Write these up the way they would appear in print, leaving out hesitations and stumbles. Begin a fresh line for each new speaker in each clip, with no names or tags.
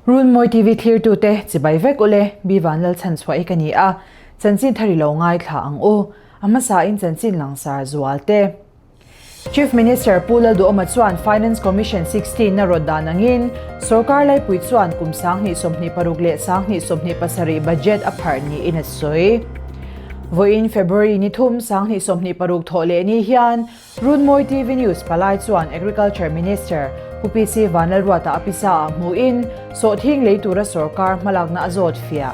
Runmawi TV thlirtute chibai vek ule, Bi Vanlalchhanchhuah hi ka ni a, chanchin thar i lo ngaithla ang u. A hmasain chanchin langsar zual te. Chief Minister Pu Lalduhoma chuan Finance Commission 16 na rawt dan angin sorkar laipui chuan kum 2026 leh 2027 budget a pharh niin a sawi. Vawiin February ni thum 2026 thawh leh ni hian Runmawi TV News palai chuan Agriculture Minister Pu PC Vanlalruata a pisa ah hmuhin sawhthing lei tura sorkar hmalakna a zawt fiah.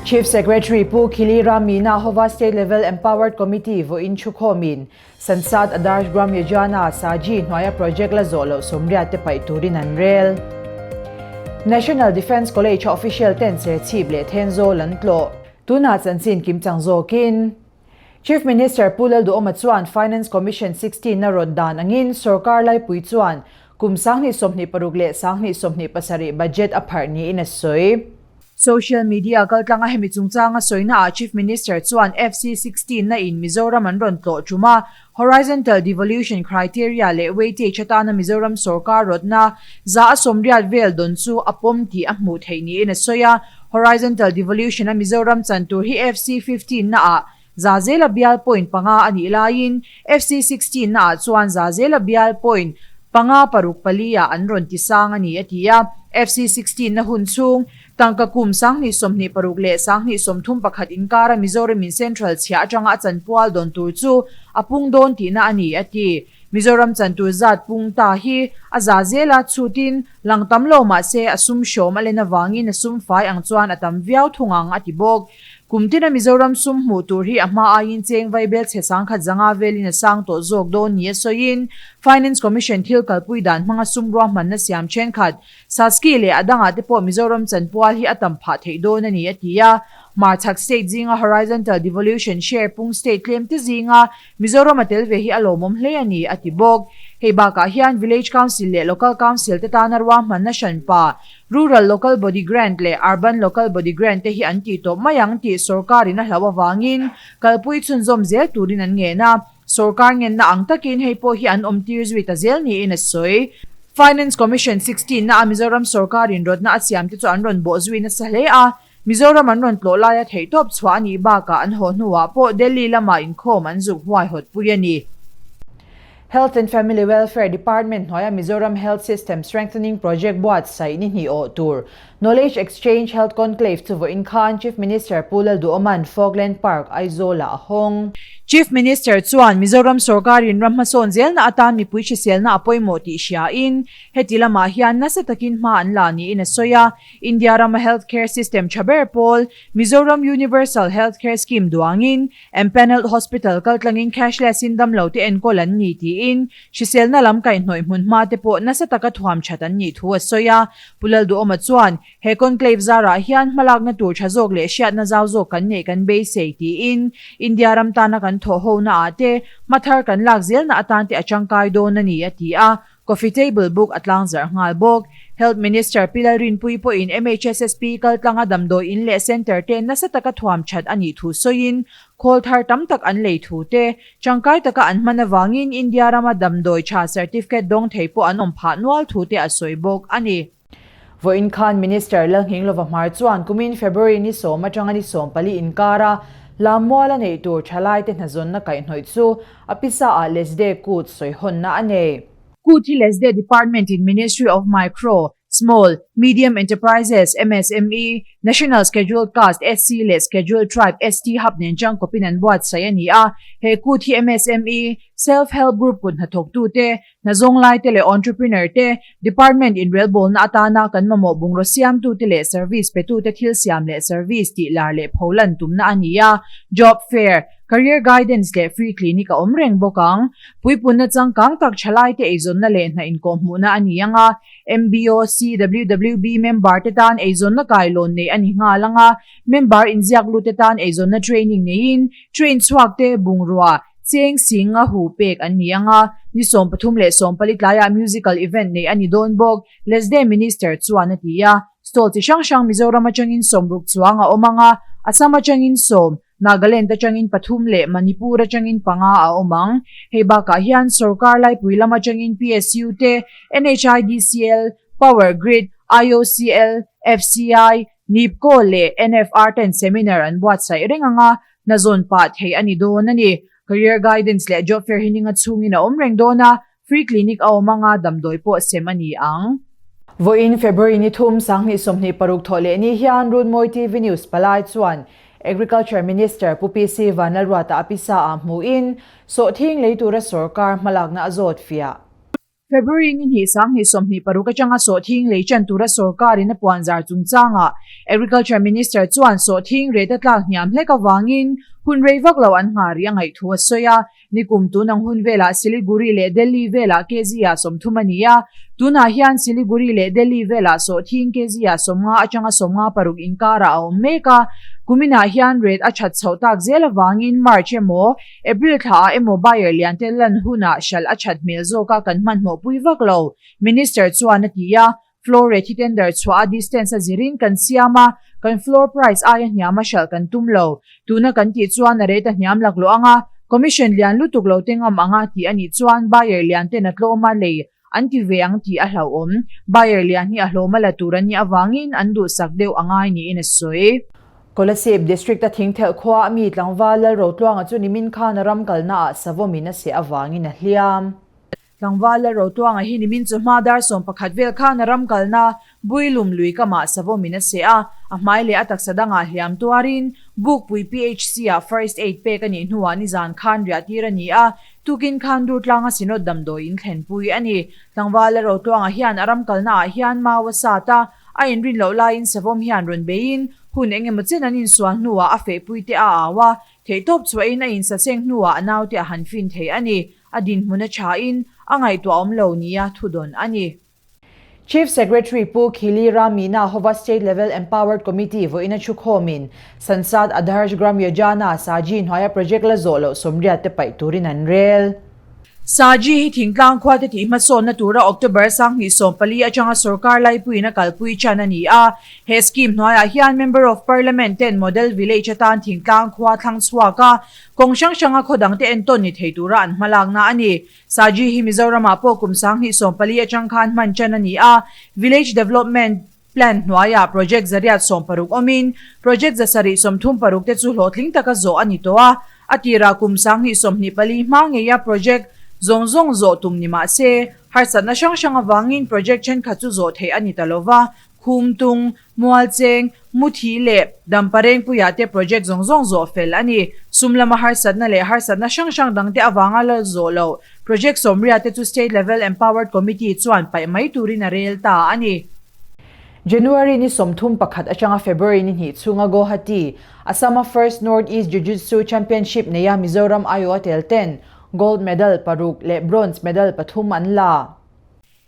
Chief Secretary Pu Khili Ram Meena hova State Level Empowered Committee vawiin thukhawmin Sansad Adarsh Gram Yojana, SAGI, hnuaia project la zawh loh sawmriat te paih turin an rel. National Defence College a official ten Serchhip leh Thenzawl an tlawh. Tunah chanchin kimchang zawkin Chief Minister Pu Lalduhoma chuan Finance Commission 16 na rawt dan angin sorkar laipui chuan kum 2026 leh 2027 budget a pharh niin a sawi. Social media kaltlanga hemi chungchanga sawinaah Chief Minister chuan FC 16 na in Mizoram an rawn tlawh tum a, Horizontal Devolution Criteria leh Weightage atana Mizoram sorkar rawtna za a sawmriat vel dawn chu a pawm tih a hmuh theih niin a sawi a. Horizontal Devolution a Mizoram chan tur hi FC 15 na ah za zela bial point panga a nih laiin FC 16 na ah chuan za zela bial point panga paruk pali ah an rawn ti sang a ni a ti a. FC 16 na hun chhung tangka kum 2026 leh 2031 inkara Mizoramin Central chhia atanga a chanpual dawn tur chu a pung dawn tihna a ni a ti. Mizoram chan tur zat pung ta hi a za zela chhutin lang tam lo mahse a sum hrawm a len avangin a sum fai ang chuan a tam viau thung ang a ti bawk. Kum tina Mizoram sum hmuh tur hi a hma aiin cheng vaibel chhe sangkhat zanga velin a sang tawh zawk dawn ni a sawiin Finance Commission thil kalpui dan hmanga sum ruahmanna siam thenkhat Saski leh a dangah te pawh Mizoram chanpual hi a tam phah theih dawn a ni a ti a. Hmarchhak state zinga Horizontal Devolution share pung state tlem te zinga Mizoram a tel ve hi a lawmawm hle a ni a ti bawk. Hei bakah hian Village Council leh Local Council te tana ruahmanna hranpa Rural Local Body Grant leh Urban Local Body Grant te hi an tih tawp mai ang tih sorkarin a hlauh avangin kalpui chhunzawm zel turin an ngen a, sorkar ngenna ang takin hei pawh hi an awm tir zui ta zel niin a sawi. Finance Commission 16 na a Mizoram sorkarin rawtna a siam te chu an rawn bawh zui nasa hle a, Mizoram an rawn tlawh laia theihtawp chhuah a nih bakah an haw hnuah pawh Delhi lamah inkhawm an zuk huaihawtpui a ni. Health and Family Welfare Department hnuaia Mizoram Health System Strengthening Project buatsaih ni hnih awh tur Knowledge Exchange Health Conclave chu vawiin khan Chief Minister Pu Lalduhoma'n Fogland Park, Aizawl-ah a hawng. Chief Minister chuan Mizoram sorkarin ram hmasawn zelna atan mipui hriselna a pawimawh tih hriain heti lamah hian nasa takin hma an la niin a sawi a. India rama health care system tha ber pawl Mizoram Universal Health Care Scheme duangin Empanelled Hospital kaltlangin cashless in damlo te enkawl an ni tiin hriselna lam kaihhnawih hmun hma te pawh nasa taka thuam that an nih thu a sawi a. Pu Lalduhawma chuan he conclave zarah hian hmalakna tur tha zawk leh hriatna zau zawk kan neih kan beisei tiin India ram tana kan thawh hona ah te hmathar kan lak zelna atan te a tangkai dawn a ni a ti a. Coffee table book a tlang zarh nghal bawk. Health Minister Pi Lalrinpuii pawhin MHSSP kaltlanga damdawi in leh centre te nasa taka thuam that a nih thu sawiin, khawl thar tam tak an lei thu te, tangkai taka an hman avangin India rama damdawi tha certificate dawng thei pawh an awm phah nual thu te a sawi bawk a ni. Vawiin khan Minister Lalnghinglova Hmar chuan kumin February ni sawm atanga ni 14 inkara Lammuala neih tur thalaite hnazawnna kaihhnawih chu a pisa ah Lesde Kut sawihawnna a nei. Kut hi Lesde Department in Ministry of Micro, Small, Medium Enterprises, MSME, National Scheduled Caste, SC, leh Scheduled Tribe, ST, hub nen tangkawpin an buatsaih a ni a. He kut hi MSME, Self Help Group kut hnathawktute, Hna zawnglaite leh entrepreneur te, department inrelbawlna atana kan mamawh bungraw siamtute leh service petute thil siam leh service tih lar leh pholan tumna a ni a, job fair, career guidance leh free clinic a awm reng bawk ang. Puipunna changkang tak thalaite eizawnna leh hna inkawhhmuhna a ni ang a, MBO, CWWB member te tan eizawnna kailawn neih a ni nghal ang a, member inziak lute tan eizawnna training neiin train chhuak te bungrua, Cheng Singa hu pek an ni ang a, ni 34 tlaiah musical event neih a ni dawn bawk, Lesde Minister chuan a ti a. Stall chi hrang hrang Mizoram atangin sawmruk chuang a awm ang a, Assam atangin sawm, Nagaland atangin pathum leh Manipur atangin panga a awm ang. Hei bakah hian sorkar laipui lam atangin PSU te, NHIDCL, Power Grid, IOCL, FCI, NEEPCO leh NFR ten seminar an buatsaih reng ang a, hna zawn pah theih a ni dawn a ni. Career Guidance leh Job Fair hi ninga chhungin a awm reng dawn a, Free Clinic a awm anga damdawi pawh sem a ni ang. Vawiin February ni thum 2026 thawh leh ni hian Runmawi TV News palai chuan Agriculture Minister Pu PC Vanlalruata a pisa ah hmuhin sawhthing lei tura sorkar hmalakna a zawt fiah. February ni hnih 2026 atanga sawhthing lei ṭan tura sorkarin a puanzar chungchangah Agriculture Minister chuan sawhthing rate a tlak hniam hlek avangin hun rei vak lo an nghah rih a ngaih thu a sawi a. Nikum tun ang hun velah Siliguri leh Delhi velah kg ah 30 a ni a, tunah hian Siliguri leh Delhi velah sawhthing kg ah 50 atanga 56 inkarah a awm mek a, kuminah hian rate a that chhoh tak zel avangin March emaw April thlaah emaw buyer lian te lan hunah hralh a that hmel zawk a kan hmanhmawhpui vak lo, Minister chuan a ti a. Floor rate hi tender chhuah a distance a zirin kan siam a, kan floor price aia hniam a hralh kan tum lo. Tuna kan tih chuan a rate a hniam laklawh ang a, commission lian lutuk lo te ngam ang a tih a nih chuan buyer lian ten a tlawm a lei an ti ve ang tih a hlauhawm. Buyer lian hi a hlawm a la tur an nih avangin an duhsak deuh a ngai niin a sawi. Kolasib District a Thingthelh khua a mi tlangval Lalrotluanga chu nimin khan a ram kalna ah savawmin a seh avangin a hliam. Tlangval Lalrotluanga hi nimin chu hma dar 11 vel khan a ram kalna Builum lui kamah savawmin a seh a, a hmai leh a taksa dangah hliam tuarin Bukpui PHC ah First Aid pek a nih hnuah nizan khan riah tir a ni a, tukin khan Durtlanga Synod damdawi in thlenpui a ni. Tlangval Lalrotluanga hian a ram kalna ah hian mau a sat a, a inrin loh laiin savawm hian rawn beiin hun eng emaw chen an insual hnuah a fehpui te a au a, theihtawp chhuahin a insaseng hnuah a naute a han fin thei a ni. A dinhmun a thain a ngaihtuah awm lo nia thudawn a ni. Chief Secretary Pu Khili Ram Meena hova State Level Empowered Committee vawiin a thukhawmin Sansad Adarsh Gram Yojana, SAGI, hnuaia project la zawh loh 80 te paih turin an rel. SAGI hi thingtlang khuate tih hmasawnna tura October 2014 atanga sorkar laipuiin a kalpui chan a ni a. He scheme hnuaiah hian Member of Parliament ten Model Village atan thingtlang khua thlang chhuak a, kawng hrang hranga khaw dangte entawn ni thei tura an hmalakna a ni. Saji hi Mizoramah pawh kum 2014 atang khan hman ṭan a ni a, Village Development Plan hnuaiah project 160 awmin, project 736 te chu hlawhtling taka zawh a ni tawh a, a tirah kum 2024 hma ngeia project zawng zawng zawh tum ni mah se, harsatna hrang hrang avangin project ṭhenkhat chu zawh theih a ni ta lo va, Khumtung, Mualcheng, Muthi leh Damparengpuiah te project zawng zawng zawh fel a ni. Sum lama harsatna leh harsatna hrang hrang dangte avanga la zawh loh project 80 te chu State Level Empowered Committee chuan paih mai turin a rel ta a ni. January ni 31 atanga February ni hnih chhunga Guwahati, Assam-a First North East Jiu-Jitsu Championship neia Mizoram aiawh a tel ten Gold Medal paruk leh Bronze Medal pathum an la.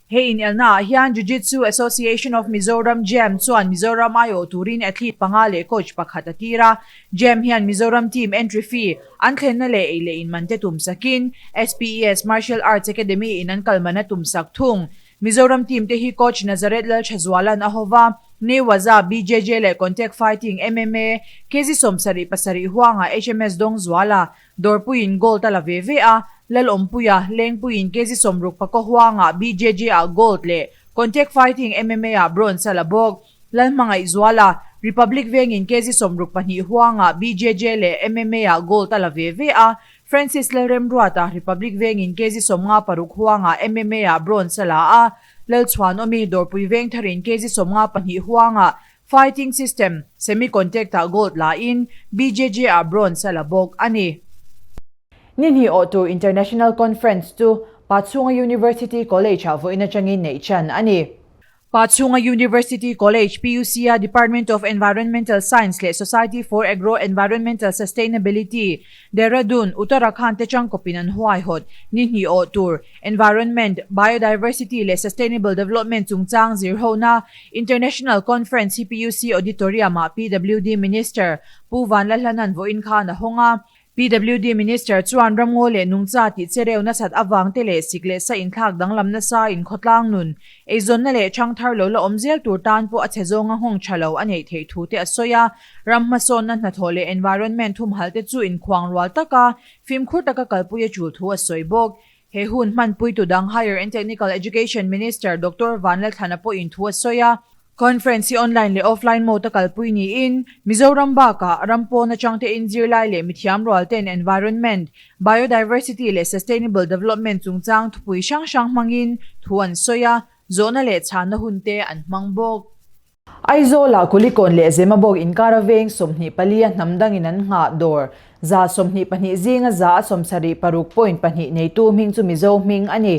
He inelna ah hian Jiu-Jitsu Association of Mizoram, JAM, chuan Mizoram aiawh turin athlete panga leh coach pakhat a tir a. JAM hian Mizoram team entry fee an thlenna leh ei leh in man te tum sakin SPES Martial Arts Academy in an kal man a tum sak thung. Mizoram team te hi coach Nazareth Lalthazuala'n a hova, Newaza, BJJ leh Contact Fighting, MMA, KG 77 huangah HMS Dawngzuala, Dawrpuiin gold a la ve ve a, Lalawmpuia, Lengpuiin KG 60 pakaw huangah BJJ ah gold leh Contact Fighting MMA ah bronze a la bawk. Lalhmangaihzuala, Republic vengin KG 62 huangah BJJ leh MMA ah gold a la ve ve a, Francis Lalremruata, Republic vengin KG 56 huangah MMA ah bronze a la a, Lalchhuanawmi, Dawrpui Vengtharin KG 52 huangah Fighting System, Semi Contact ah gold la in, BJJ ah bronze a la bawk a ni. Ni hnih awh tur International Conference chu Pachhunga University College ah vawiin atangin neih chan a ni. Pachhunga University College, PUC, a Department of Environmental Science leh Society for Agro-Environmental Sustainability, Dehradun, Uttarakhand te changkawpin an huaihawt. Ni hnih awh tur Environment, Biodiversity leh Sustainable Development chungchang zirhona International Conference hi PUC Auditorium-ah PWD Minister Pu Vanlalhlana'n vawiin khan a hawng a. PWD Minister chuan ramngaw leh nungcha tih che reu nasat avang te leh sik leh sa inthlak danglam nasa in khawtlang nun, eizawnna leh thangthar lo la awm zel tur tan pawh a chhe zawnga nghawng tha lo a neih theih thu te a sawi a. Ram hmasawnna hnathawh leh environment humhalh te chu inkhuang rual taka fimkhur taka kalpui a tul thu a sawi bawk. He hun hmanpuitu dang Higher and Technical Education Minister Doctor Vanlalthlana pawhin thu a sawi a. Conference hi online leh offline mode a kalpui niin, Mizoram bakah ram pawn atang tein zirlai leh mithiam rual ten environment, biodiversity leh sustainable development chungchang thupui hrang hrang hmangin thu an sawi a, zawhna leh chhanna hun te an hmang bawk. Aizawlah Kulikawn leh Zemabawk inkara veng 24 a hnam dangin an nghah dawr 122 zinga 76.2 neitu hming chu Mizo hming a ni.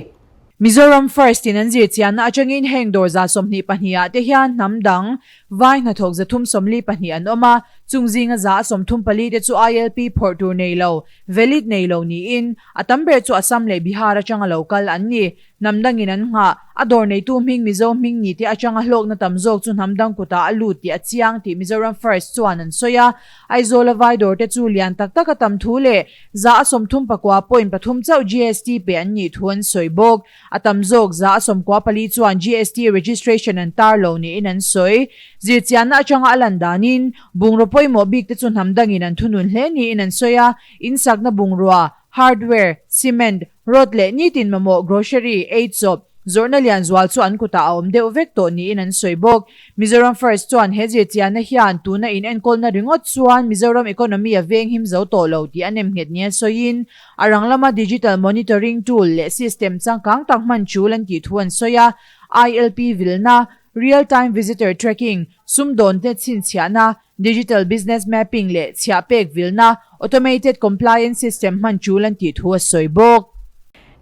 Mizoram First in an zir chianna atangin heng dawr 22 ah te hian hnam dang vai hnathawk 342 an awm a, chung zinga 34 te chu ILP phawrh tur nei lo, valid nei lo niin a tam ber chu Assam leh Bihar atanga lo kal an ni. Hnam dangin an nghah, a dawr neitu hming Mizo hming ni te atanga hlawkna tam zawk chu hnam dang kutah a lut tih a chiang tih Mizoram First chuan an sawi a. Aizawla vai dawr te chu lian tak tak a tam thu leh 39.3 chauh GST pe an nih thu an sawi bawk. A tam zawk 94 chuan GST registration an tar lo niin an sawi. Zirchianna atanga a lan danin, bungraw pawimawh bik te chu hnam dangin an thunun hle niin an sawi a, insakna bungrua, hardware, cement, Rod leh nitin mamawh grocery, ei chawp, zawrhna lian zual chu an kutah a awm deuh vek tawh niin an sawi bawk. Mizoram First chuan he zirchianna hian tuna in enkawlna ringawt chuan Mizoram economy a veng him zo tawh lo tih a nemnghet nia sawiin, a rang lama digital monitoring tool leh system changkang tak hman tul an tih thu an sawi a, ILP vilna, real time visitor tracking, sumdawnte chhinchhiahna, Digital Business Mapping leh chhiah pek vilna Automated Compliance System hman tul an tih thu a sawi bawk.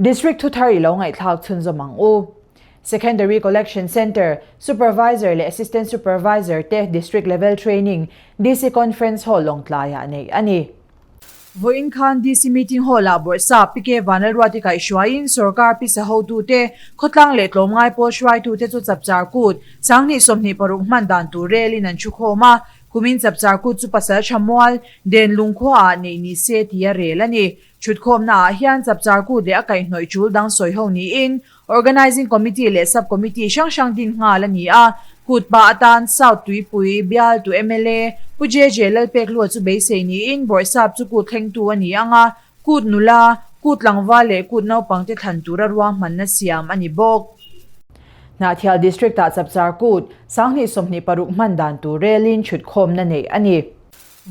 District thuthar i lo ngaihthlak chhunzawm ang u. Secondary Collection Centre Supervisor leh Assistant Supervisor te District Level Training DC Conference Hall Lawngtlaiah neih a ni. Vawiin khan DC Meeting Hall-ah Bawrhsap PK Vanlalruati kaihhruaiin sorkar pisa hotute, khawtlang leh tlawmngai pawl hruaitute chu chapchar kut, 2026 hman dan tur relin an thukhawm a, kumin chapchar kut chu pasal tha mual, den lungkhuaah neih ni se tia rel a ni. Thutkhawmnaah hian chapchar kut leh a kaihhnawih tul dang sawi ho niin Organizing Committee leh Sub Committee hrang hrang din nghal a ni a, kut pa atan South Tuipui bialtu mla Pu JJ Lalpekhlua chu beisei niin Bawrhsap chu kut thlengtu a ni ang a, kut nula, kut tlangval leh kut naupangte thlan tura ruahmanna siam a ni bawk. Hnahthial District-ah Chapchar Kut, 2026 hman dan tur relin chhutkhawmna neih a ni.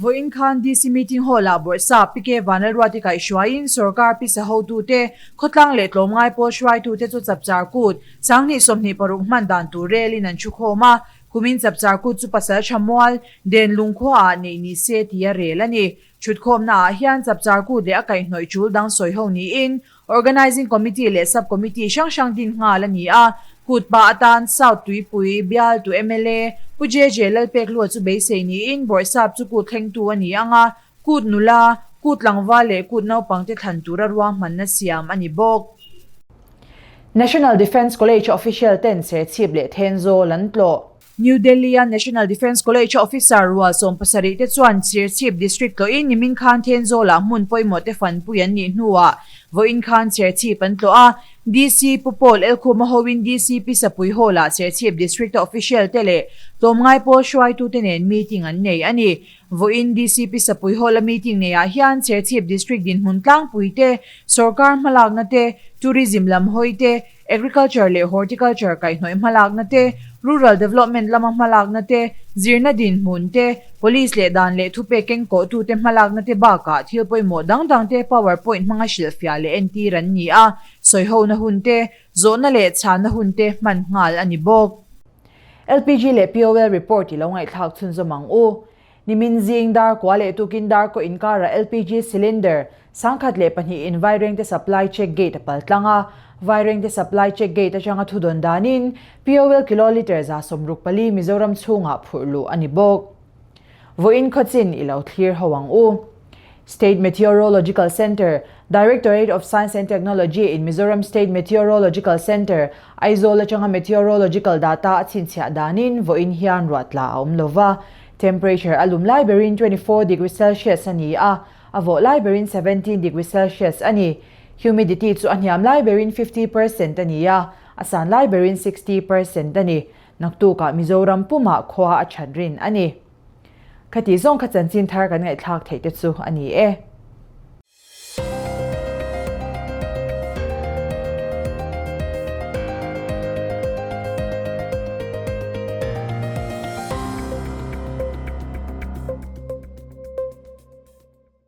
Vawiin khan DC Meeting Hall-ah Bawrhsap PK Vanlalruati kaihhruaiin sorkar pisa hotute, khawtlang leh tlawmngai pawl hruaitute chu chapchar kut, 2026 hman dan tur relin an thukhawm a, kumin chapchar kut chu pasal tha mual, den lungkhuaah neih ni se tia rel a ni. Thutkhawmnaah hian chapchar kut leh a kaihhnawih tul dang sawi ho niin Organizing Committee leh Sub Committee hrang hrang din nghal a ni a, kut pa atan South Tuipui bialtu mla Pu JJ Lalpekhlua chu beisei niin Bawrhsap chu kut thlengtu a ni ang a, kut nula, kut tlangval leh kut naupangte thlan tura ruahmanna siam a ni bawk. National Defence College official ten Serchhip leh Thenzawl an tlawh. New Delhi-a National Defence College-a officer rual 70 te chuan Serchhip District tlawhin nimin khan Thenzawlah hmun pawimawh te fanpui an nih hnuah vawiin khan Serchhip an tlawh a. DC Pu Paul Elkhuma hoin DC Pi Sapui Hall-ah Serchhip District-a official te leh tlawmngai pawl hruaitute nen meeting an nei a ni. Vawiin DC Pi Sapui Hall-a meeting neiah hian Serchhip District dinhmun tlangpui te, sorkar hmalakna te, tourism lam hawi te, Agriculture leh Horticulture kaihhnawih hmalakna te, Rural Development lama hmalakna te, zirna dinhmun te, Police leh dan leh thupek kengkawhtute hmalakna te bakah thil pawimawh dang dangte power point hmanga hrilhfiah leh entir an ni a, sawihona hun te, zawhna leh chhanna hun te hman nghal a ni bawk. LPG leh POL report i lo ngaihthlak chhunzawm ang u. Nimin zing dar kua leh tukin dar kaw inkarah LPG cylinder 1002 in Vairengte supply check gate a pal tlang a, Vairengte supply check gate atanga thudawn danin POL kilolitre 64 Mizoram chhungah phurh luh a ni bawk. Vawiin khawchin i lo thlir ho ang u. State Meteorological Centre, Directorate of Science and Technology in Mizoram State Meteorological Centre, Aizawl atanga meteorological data a chhinchhiah danin vawiin hian ruah tla a awm lova. Temperature a lum lai berin 24 degree Celsius a ni a, a vawh lai berin 17 degree Celsius a ni. Humidity chu a hniam lai berin 50% a ni a, a san lai berin 60% a ni. Naktukah Mizoram pumah khua a that rin a ni. Khati zawng kha chanchin thar kan ngaihthlak theih te chu a ni e.